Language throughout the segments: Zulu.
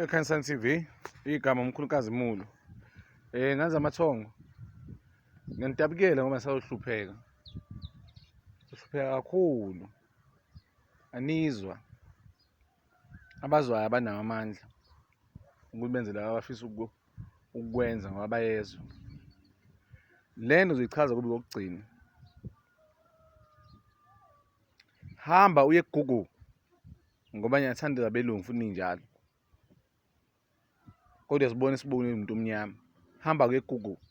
Khansan TV, igama umkhulukazi Mulo. Ngazi amathongo. Ngiyanidabukela ngoba sawuhlupheka. Uhlupheka kakhulu. Anizwa. Abazwayo abanawo amandla ukuthi benze laba abafisa ukukwenza ngoba bayezwa. Le nto uzoyichaza kube kokugcina. Hamba uye ku-Google ngoba ngiyathanda abelungu futhi ninjalo. Kodwa sibone sibone umuntu omnyama. Hamba kuye ku-Google.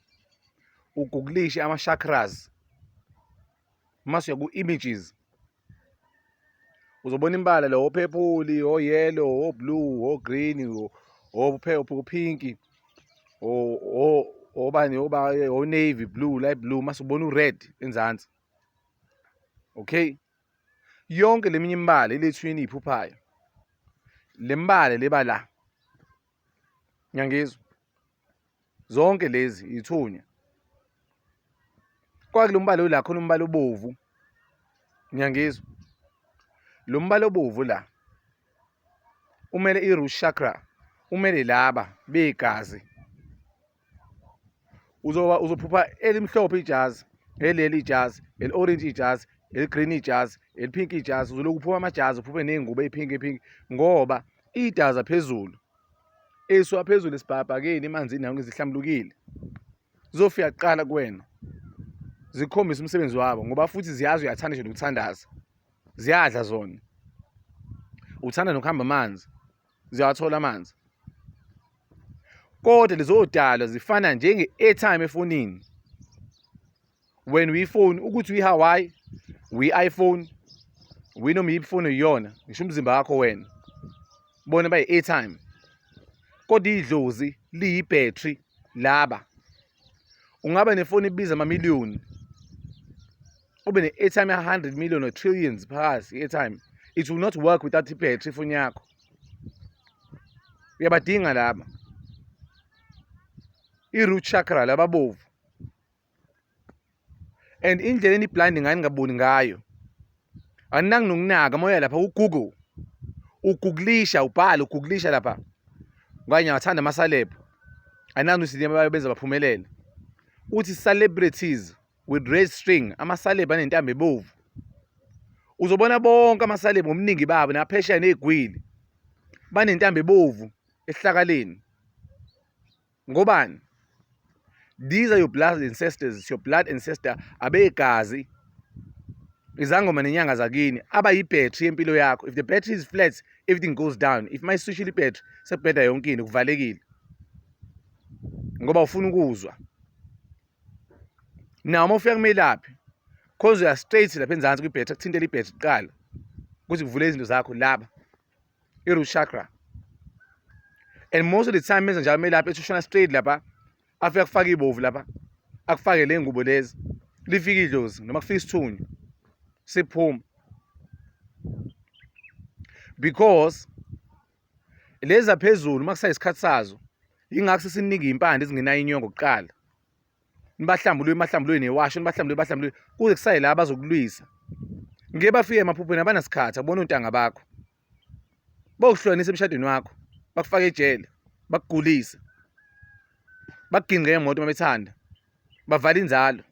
Ugooglishe ama-chakras. Mase uya ku-images. Uzobona imibala lo purple, o yellow, o blue, o green, o pink, o obani oba o navy blue, light blue, mase ubona u-red enzansi. Okay? Yonke leminye imibala ilethwini iphuphayo. Le mbala leba la. Ngiyangizwa. Zonke lezi ithunya. Kwake lo mbala la khona umbala obovu. Ngiyangizwa. Lo mbala obovu la umele i-root chakra, umele laba begazi. Uzoba uzophupha elimhlophe ijazi, eleli ijazi, eli-orange ijazi, eli-green ijazi, eli-pink ijazi, uzolokhu uphupha amajazi, uphuphe ney'ngubo ey'pink epink ngoba idaza phezulu esuka phezulu esibhakabhakeni emanzini nayo ngezihlambulukile zofika kuqala kuwena zikhombise umsebenzi wabo ngoba futhi ziyazi uyathanda nje nokuthandaza ziyadla zona uthanda nokuhamba amanzi ziyawathola amanzi kodwa lezodalwa zifana njenge-airtime efonini wena uyifoni ukuthi uyi-hawaii uyi-iphone uyinoma iyiphi ifoni uyiyona ngisho umzimba wakho wena bona bayi-airtime kodwa idlozi liyibhetri laba ungaba nefoni ibiza amamiliyoni ube ne-airtime ya-100 million or trillions phakathi i-airtime it will not work without ibhetri ifoni yakho uyabadinga laba i-root chakra lababovu and indlela eniblind ngayo ningaboni ngayo aninaki nokunaka uma uya lapha ku-Google ugooglisha ubhale ugooglisha lapha ngoba ngiyawathanda amasalebhu anani ukuthi benza baphumelele uthi celebrities with red string amasalebhu anentambo ebovu uzobona bonke amasalebhu ngobuningi babo naphesheya nezigwili banentambo ebovu esihlakaleni ngobani these are your blood ancestors your blood ancestor abegazi izangoma nenyanga zakini abayibhetri yempilo yakho if the battery is flat everything goes down if mayiswishile ibhetri sekubheda yonke into kuvalekile ngoba ufuna ukuzwa nawo uma ufika kumelaphi cause uya straight lapha enzansi kwibhetri akuthintela ibhetri kuqala ukuthi kuvule izinto zakho laba i-root chakra and most of the time menza njalo melaphi ethi ushona straight lapha afike akufake ibovu lapha akufake le ngubo lezi lifike idlozi noma kufika isithunywa siphuma because lezi zaphezulu uma kusayisikhathi sazo yingakho sesinika iy'mpande ezingenayo inyongo kuqala nibahlambulule nibahlambulule newasho nibahlambulule bahlambulule kuze kusaye la bazokulwisa ngeke bafike emaphuphweni abanasikhathi akubona ontanga bakho bokuhlukanisa emshadweni wakho bakufake ejele bakugulise bakuginqe ngemoto uma bethanda bavala inzalo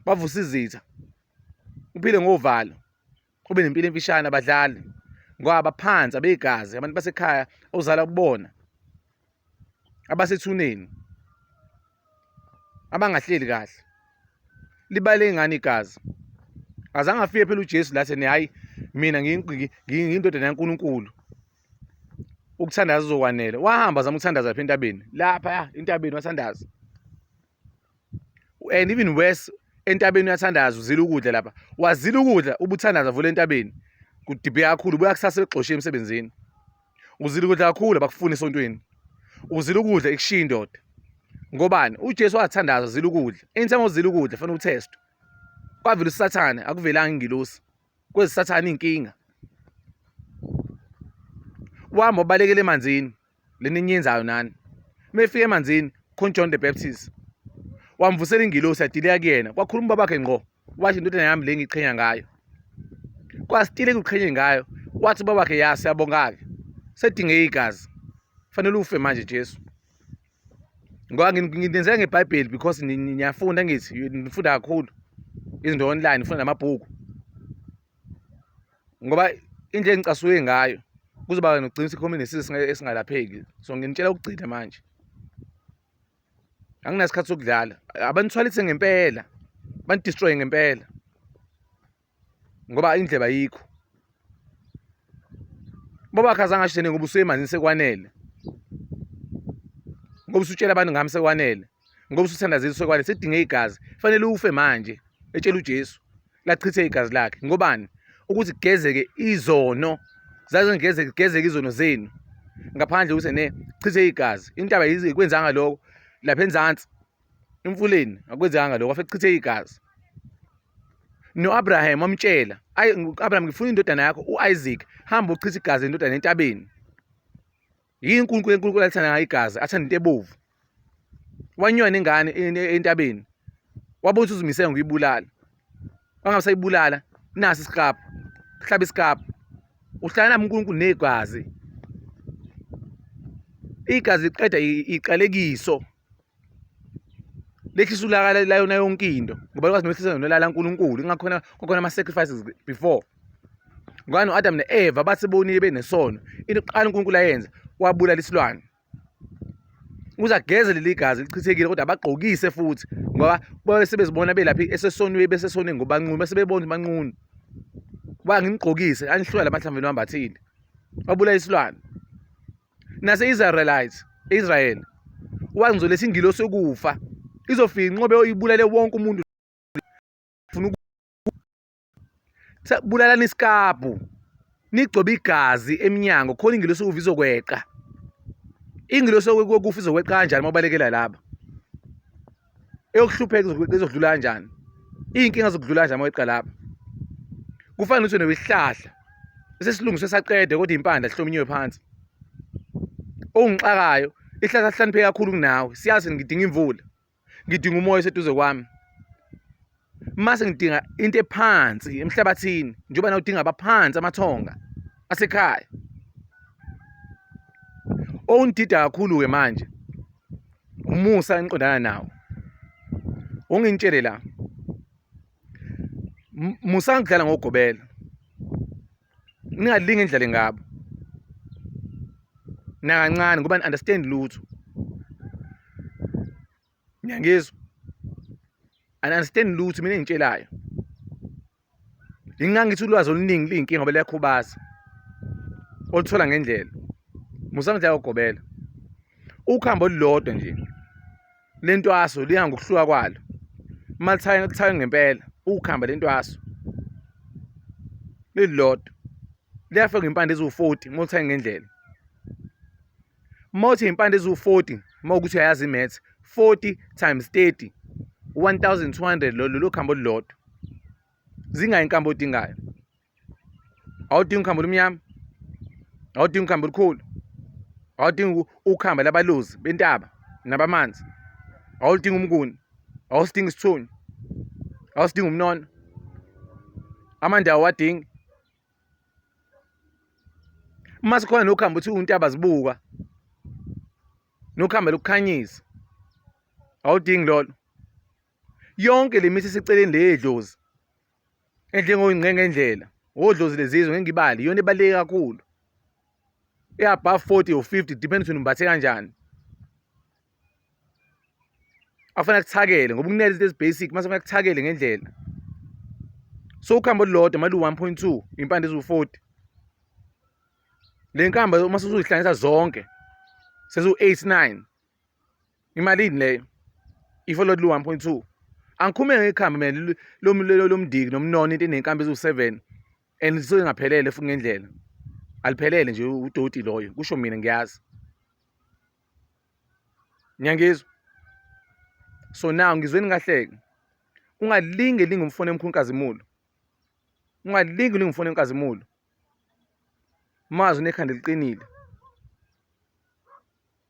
bavuse izitha uphile ngovalo ube nempilo emfishane abadlali ngoba baphansi abegazi abantu basekhaya ozala kubona abasethuneni abangahleli kahle libale ngani igazi azange afike phela uJesu lathi ne hayi mina ngiyindodana yaNkulunkulu ukuthandaza uzokwanela wahamba zama ukuthandaza lapha entabeni lapha entabeni wathandaza and even worse entabeni uyathandaza uzila ukudla lapha wazila ukudla ubuthandaza vula entabeni kudibhe kakhulu buya kusasa begxoshe emsebenzini uzila ukudla kakhulu abakufuni esontweni uzila ukudla ikushiya indoda ngobani uJesu wathandaza uzila ukudla anytime uzila ukudla fanele uthestwe kwavela usathane akuvelanga ingilosi kwezisathane inkinga wahamba wabalekela emanzini lena eniyenzayo nani mefika emanzini khona John the Baptist wamvusela ingilosi yadileka kuyena kwakhuluma ubabakhe ngqo wathi indodana yami le ngiqhenya ngayo kwasitile kuqhenye ngayo wathi ubabakhe ya siyabonga-ke sedinge igazi Fanele ufe manje Jesu. Ngoba nginenzela ngeBhayibheli because niyafunda ngithi nifunda kakhulu izinto online, nifunda namabhuku. Ngoba indlela engicasuke ngayo kuzoba nokugcina sikhome nesizwe esingalapheki. So nginitshela ukugcina manje. Anginasikhathi sokudlala. Abanithwalise ngempela. Banidestroy ngempela. Ngoba indlebe ayikho. Baba azange asho ngoba usuyemanzini sekwanele. Ngoba usutshela abantu ngami sekwanele. Ngoba usuthandazile sekwanele sekudinge igazi. Fanele ufe manje. Etshela uJesu. Lachithe igazi lakhe. Ngobani? Ukuthi kugezeke izono. Zaze ngigezeke kugezeke izono zenu. Ngaphandle ukuthi ne chithe igazi. Intaba yize ikwenzanga lokho. Lapha enzansi emfuleni akwenzanga lokho afike chithe igazi. No-Abraham wamtshela, ayi Abraham ngifuna indodana yakho u-Isaac, hamba uchithe igazi lendodana entabeni. Yini uNkulunkulu uNkulunkulu alithanda ngayo igazi, athanda into ebovu. Wanyuka nengane entabeni. Wabona ukuthi uzimisele ngokuyibulala. Wangabe sayibulala, nasi isiklabhu. Hlaba isiklabhu. Uhlala nami uNkulunkulu negazi. Igazi liqeda iqalekiso. Lehlisa ulaka layona yonke into ngoba likwazi nokwehlisa nolala uNkulunkulu ingakhona kwakhona ama sacrifices before. Ngoba no-Adam no-Eva bathi bonile benesono into yokuqala uNkulunkulu ayenza wabulala isilwane ukuze ageze leli gazi lichithekile kodwa abagqokise futhi ngoba babe sebezibona belapha esesonweni besesonweni ngoba banqunu bese bebona banqunu uba ngimgqokise anihlula lamahlamvu eniwambathile wabulala isilwane nase-Israelites Israel wangizoletha ingilosi yokufa izofika inqobe ibulale wonke umuntu funa bulalani isikabhu nigcobe igazi emnyango khona ingilosi yokufa izokweqa ingilosi yokufa izokweqa kanjani uma ubalekela laba eyokuhlupheka izodlula kanjani iy'nkinga zokudlula kanjani uma weqa lapha kufana nokuthi wena esesilungiswe saqede kodwa impande ahlominyiwe phansi ongixakayo ihlahla sihlanipheke kakhulu kunawe siyazi ngidinga imvula ngidinga umoya oseduze kwami mase ngidinga into ephansi emhlabathini njengoba nawe udinga abaphansi amathonga asekhaya ongidida kakhulu-ke manje umusa engiqondana nawo ungintshele la musa ngidlala ngogobela ningalingi indlela ngabo nakancane ngoba ni-understand lutho ngiyangizwa ani-understand lutho mina engitshelayo Ngingangithi ulwazi oluningi liyinkinga ngoba liyakhubaza oluthola ngendlela musa ngidla yogobela ukhambo olulodwa nje lentwaso liya ngokuhluka kwalo uma lithaya lithaya ngempela ukhamba lentwaso lilodwa liyafika impande eziwu-40 uma ulithaya ngendlela uma uthi impande eziwu-40 uma ukuthi uyayazi i-maths 40 times 30 1200 lolo khambo olulodwa zingayi inkambo odingayo awudingi ukhambo olumnyama awudingi ukhambo olukhulu awudingi ukhamba labalozi bentaba nabamanzi awudingi umnguni awusidingi isithunywa awusidingi umnono amandla awadingi uma sikhona nokuhamba uthi untaba zibuka nokuhamba lokukhanyisa awudingi lolo yonke le mithi eseceleni le yedlozi enjengoyingqengendlela odlozi lezizwe ngeke ngibale iyona ebaluleke kakhulu e-above 40 or 50 depends ukuthi umbathe kanjani afanele kuthakele ngoba ukunela izinto ezi-basic mase kufanele kuthakele ngendlela so ukhambo olulodwa mali u-1.2 impande eziwu-40 le nkamba uma sesuzihlanganisa zonke seziwu-89 imalini leyo if olodwa lu-1.2 angikhulume ngekhambi mina lomndiki nomnono into enenkambi eziwu-7 and sengaphelele futhi ngendlela aliphelele nje udoti loyo kusho mina ngiyazi ngiyangizwa so now ngizweni kahleke ungalinge linge umfone emkhulu nkazimulo ungalinge linge umfone enkazimulo mazi unekhanda eliqinile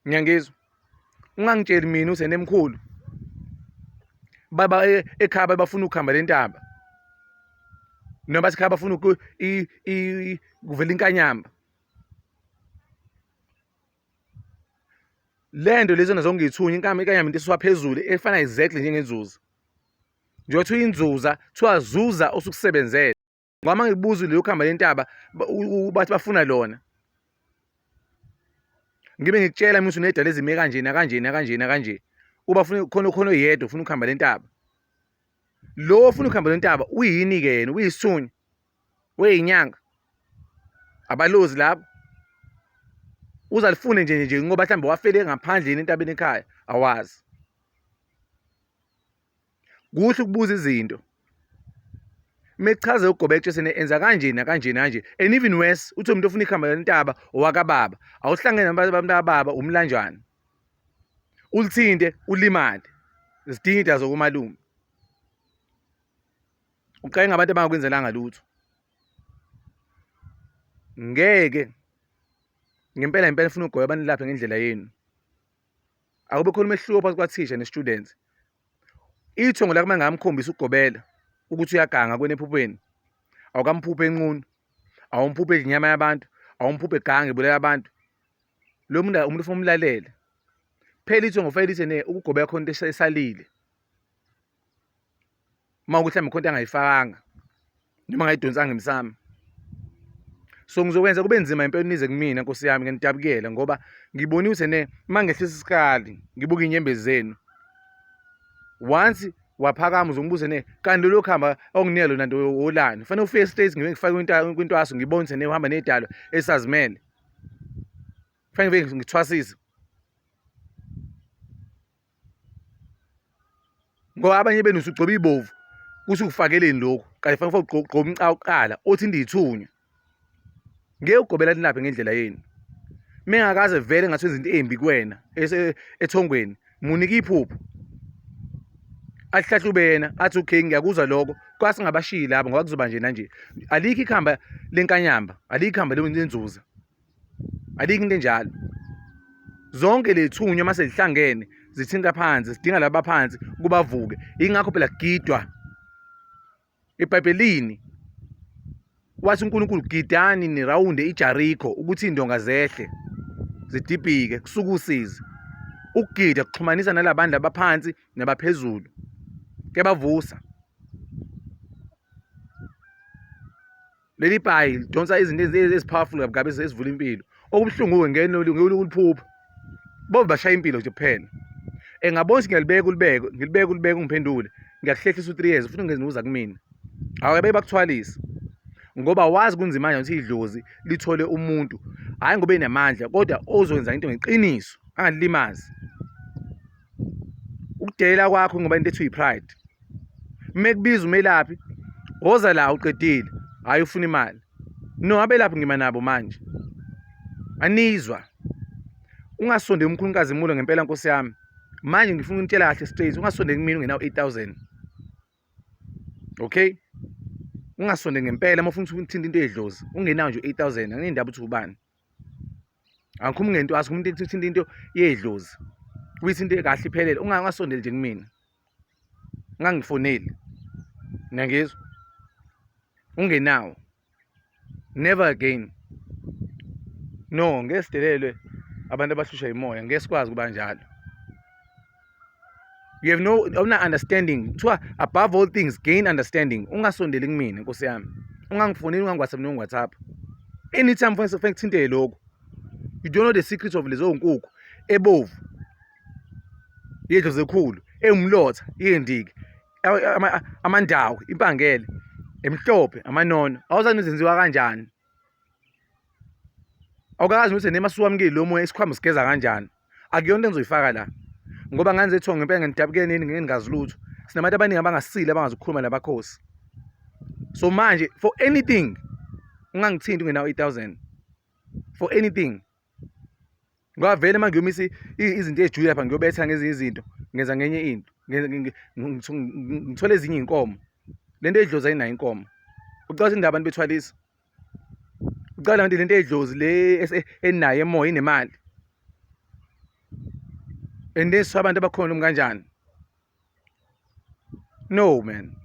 ngiyangizwa ungangitsheli mina usenemkhulu baba e, ekhaya bafuna ukuhamba lentaba noma bathi ekhaya bafuna kuvela inkanyamba. Le nto lezona zonke iy'thunya inkama ikanyama into esuka phezulu efana exactly njengenzuza. Njengoba kuthiwa inzuza kuthiwa zuza osukusebenzele. Ngoba uma ngikubuza leyo khamba lentaba bathi bafuna lona. Ngibe ngikutshela mina ukuthi unedala ezime kanje nakanje nakanje nakanje. Uba funa khona khona oyedwa ufuna ukuhamba lentaba. Lo ofuna ukuhamba lentaba uyini-ke yena uyisithunywa weyinyanga abalozi labo uzalifune nje nje ngoba mhlawumbe wafele ngaphandle yini entabeni ekhaya awazi kuhle ukubuza izinto mechaze ugobetshe sene enza kanje nakanje nanje and even worse uthi umuntu ofuna ikhamba lentaba owakababa awuhlangene nabantu ababa umlanjwana ulithinte ulimale zidinga zokumalume uqale ngabantu abangakwenzelanga lutho ngeke ngempela impela ufuna ugoya banilaphe ngendlela yenu akube khona umehluko phakathi kwathisha ne-student ithongo lakho mangamkhombisa ukugobela ukuthi uyaganga kwena ephupheni awukamphuphe enqunu awumphuphe edla inyama yabantu awumphuphe egange ebulala abantu lo muntu umuntu ufuna umlalele phela ithongo fanele lithi ne ukugobela khona into esalile uma ukuthi mhlawumbe khona into angayifakanga noma angayidonsanga emsamo so ngizokwenza kube nzima impela nize kumina nkosi yami nginidabukele ngoba ngibonile ukuthi ne uma ngehlisa isikali ngibuka inyembezi zenu once waphakama uzongibuza ne kanti lolu khamba onginika lona nto wolani fanele ufike straight ngibe ngifake kwintwaso ngibone ukuthi ne uhamba nedalo esazimele fanele ngibe ngithwasise ngoba abanye benu usugcoba ibovu kuthi ukufakeleni lokhu kanti fanele ufake ugcoba umca uqala othi indithunywa ngeke ugobela nilaphe ngendlela yenu mengakaze vele ngathi izinto ezimbi kuwena ethongweni munike iphupho ahlahlube yena athi okay ngiyakuzwa lokho kwase ngabashiyi labo ngoba kuzoba nje nanje alikho ikhamba lenkanyamba alikho ikhamba lenzuza Alikho into enjalo. Zonke lethunywa uma sezihlangene zithinta phansi zidinga laba phansi ukuba bavuke. Ingakho phela kugidwa. EBhayibhelini wathi uNkulunkulu gidani nirawunde iJeriko ukuthi indonga zehle zidibhike kusuke usizi. Ukugida kuxhumanisa nalabandla abaphansi nabaphezulu. Kuyabavusa. Leli bhayi lidonsa izinto ezi-powerful kabi kabi ezivula impilo. Okubuhlungu-ke ngeke uliphupha. Bobe bashaya impilo nje kuphela. Engabona ukuthi ngiyalibeka ulibeke, ngilibeke ulibeke ungiphendule. Ngiyakuhlehlisa u-3 years ufuna ungenuza kumina. Hawu abe bakuthwalise. Ngoba wazi kunzima kanjani ukuthi idlozi lithole umuntu hhayi ngoba enamandla kodwa ozokwenza into ngeqiniso angalilimazi. Ukudelela kwakho ngoba into ethi uyi-pride. Mekubiza umelaphi woza la uqedile hhayi ufuna imali. No abelaphi ngima nabo manje. Anizwa. Ungasondeli umkhulu Nkazimulo ngempela nkosi yami. Manje ngifuna ukunitshela kahle straight ungasondeli kumina ungenawo 8000. Okay? Ungasondeli ngempela uma ufuna ukuthinta into yedlozi ungenawo nje 8000 anginendaba ukuthi ubani. Angikhulumi ngentwaso umuntu ethinta into yedlozi. Uyithinta kahle iphelele ungasondeli nje kumina. Ungangifoneli. Niyangizwa? Ungenawo. Never again. No, ngeke sidelelwe abantu abahlushwa yimoya, ngeke sikwazi ukuba njalo. You have no awuna understanding. Kuthiwa above all things gain understanding. Ungasondeli kumina nkosi yami. Ungangifoneli ungangi-WhatsApp nongi-WhatsApp. Anytime fanele kuthinteke lokho. You don't know the secrets of lezo nkukhu ebovu. Yedlozi ekhulu, ewumlotha, yendiki, amandawo, impangele, emhlophe, amanono. Awuzani zenziwa kanjani? Awukazi ukuthi nema suwamukeli lo moya isikhwama sigeza kanjani? Akuyona into engizoyifaka la. Ngoba nganze ethongo ngempela ngidabuke nini ngeke ngingazi lutho. Sinabantu abaningi abangasile abangazi ukukhuluma nabakhosi. So manje for anything ungangithinti ungenawo 8000 for anything ngoba vele uma ngiyomisa izinto ezijule lapha ngiyobetha ngezinye izinto ngenza ngenye into ngithola ezinye iy'nkomo le nto edlozi ayinayo inkomo ucabanga ukuthi abantu bethwalisa ucabanga ukuthi le nto edlozi le enayo emoya inemali and this abantu abakhona kanjani no man.